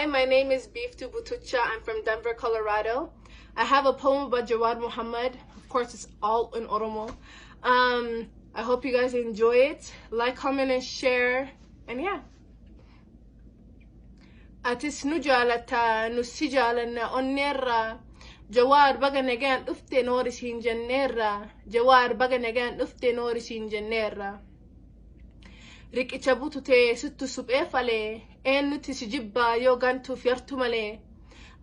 Hi, my name is Biftu Butucha. I'm from Denver, Colorado. I have a poem about Jawar Muhammad. Of course, it's all in Oromo. I hope you guys enjoy it. Like, comment, and share. And yeah. Atis nu jaalata, nu si jaalanna onneerra. Jawaar, baga nagaan dhufte, noori siin jenneerra. Jawaar, baga nagaan dhufte, noori siin jenneerra. Riqicha bututee sittu suphee falee, eenyutti si jibbaa yoo gantuuf yartu malee?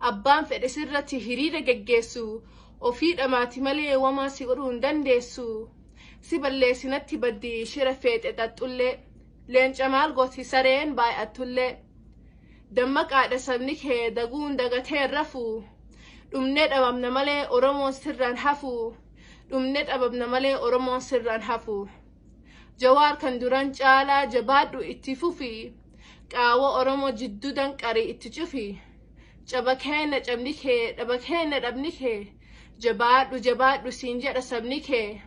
Abbaan fedhe sirratti hiriira geggeessu, ofii dhamaati malee wamaa si godhuu hin dandeessu. Si balleessinatti baddi shira feexe xaxxullee, leenca maal gooti sareen baay'attullee. Dammaqaadha sabni kee daguun dagateen rafu, dhumnee dhabamna malee Oromoon sirraan hafu, dhumnee dhabamna malee Oromoon sirraan hafu. Jawaar, kan duran caalaa jabaadhu, itti fufi. Qaawwa Oromoo jidduu danqarii itti cufi. Caba keenna cabni kee, dhaba keenna dhabni kee. Jabaadhu, jabaadhu siin jedha sabni kee.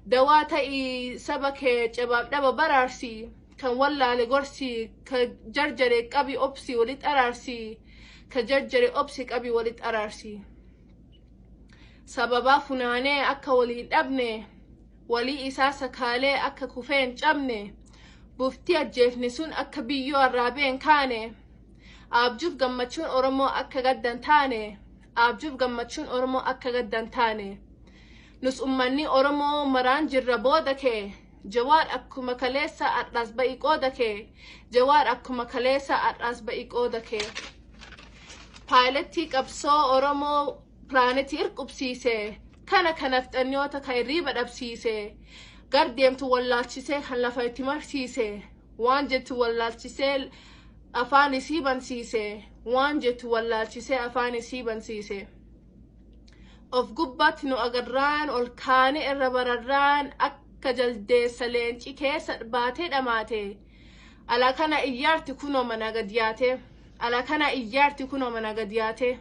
Dawaa ta'ii saba kee cabaaf dhaba baraarsi, kan wallaale gorsi, ka jarjare qabi obsi walitti araarsi, ka jarjare obsi qabi walitti araarsi. Sababaa funaanee akka waliin dhabne, walii isaa sakaalee akka kufee hin cabne, buftii ajjeefne sun akka biyyoo arraabee hin kaane, aabjuuf gammachuun Oromoo akka gaddan taane, aabjuuf gammachuun Oromoo akka gaddan taane. Nus ummanni Oromoo maraan jirra booda kee. Jawaar, akkuma kaleessa har'aas ba'i qooda kee. Jawaar, akkuma kaleessa har'aas ba'i qooda kee. Paayilettii qabsoo Oromoo pilaanetii irqubsiise kana kanafxanyoota kan hirriiba dhabsiise, gar deemtu wallaalchisee kan lafa itti marsiise, waan jettu wallaalchisee afaan isii bansiise, waan jettu wallaalchisee afaan isii bansiise. Of gubbaatti nu agarraan ol kaane irra bararraan akka jaldeessa leenci keessa baatee dhamaate. Ala kana iyyaarti kunoo mana gad yaate, ala kana iyyaarti kunoo mana gad yaate.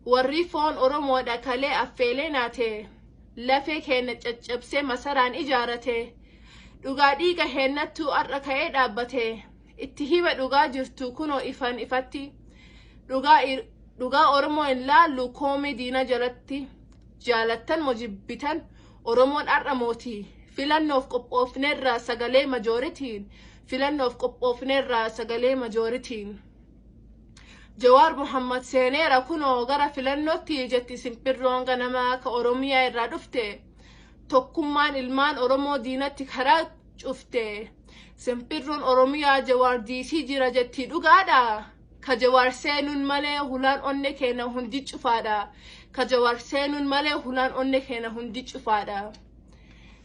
Warri foon Oromoodha kalee affeelee naate, lafee keenya caccabsee masaraan ijaarate, dhugaa dhiiga heennattuu har'a ka'ee dhaabbate. Itti hima dhugaa jirtu kunoo ifan ifatti. Dhugaa dhugaa Oromoo hin laallu koomii diina jalatti. Jaalattan moo jibbitan, Oromoon har'a mootii. Filannoof qophoofneerra sagalee majooritiin, filannoof qophoofneerra sagalee majooritiin. Jawaar Muhammad seeneera kunoo gara filannootti jetti simpirroon ganamaa ka Oromiyaa irraa dhufte. Tokkummaan ilmaan Oromoo diinatti karaa cufte. Simpirroon Oromiyaa Jawaar diisii jira jetti, dhugaadha. Ka Jawaar seenuun malee hulaan onne keenya hundi cufaadha, ka Jawaar seenuun malee hulaan onne keenya hundi cufaadha.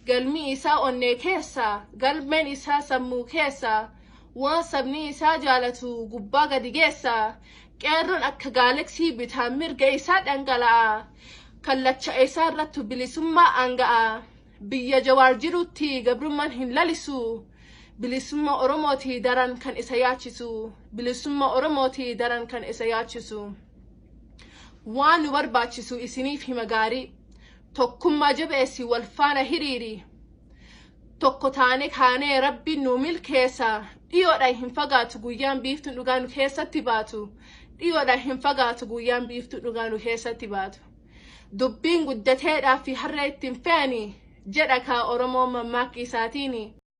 Galmi isaa onnee keessa, galmeen isaa sammuu keessa, waan sabni isaa jaalatu gubbaa gadi geessa. Qeerroon akka gaalaksii bitaan mirga isaa dhangala'a, kallacha isaa irratti bilisummaa aanga'a. Biyya Jawaar jirutti gabrummaan hin lalisu. Bilisummaa Oromooti daran kan isa yaachisu, bilisummaa Oromooti daran kan isa yaachisu. Waan nu barbaachisu isiniif hima gaarii. Tokkummaa jabeessi, wal faana hiriiri. Tokko taane kaanee Rabbiin nu milkeessa. Dhiyoodha hin fagaatu guyyaan biiftuun dhugaa nu keessatti baatu, dhiyoodha hin fagaatu guyyaan biiftuu dhugaa nu keessatti baatu. Dubbiin guddateedhaa fi harree ittiin fe'ani jedha kaa Oromoo mammaakki isaatiini.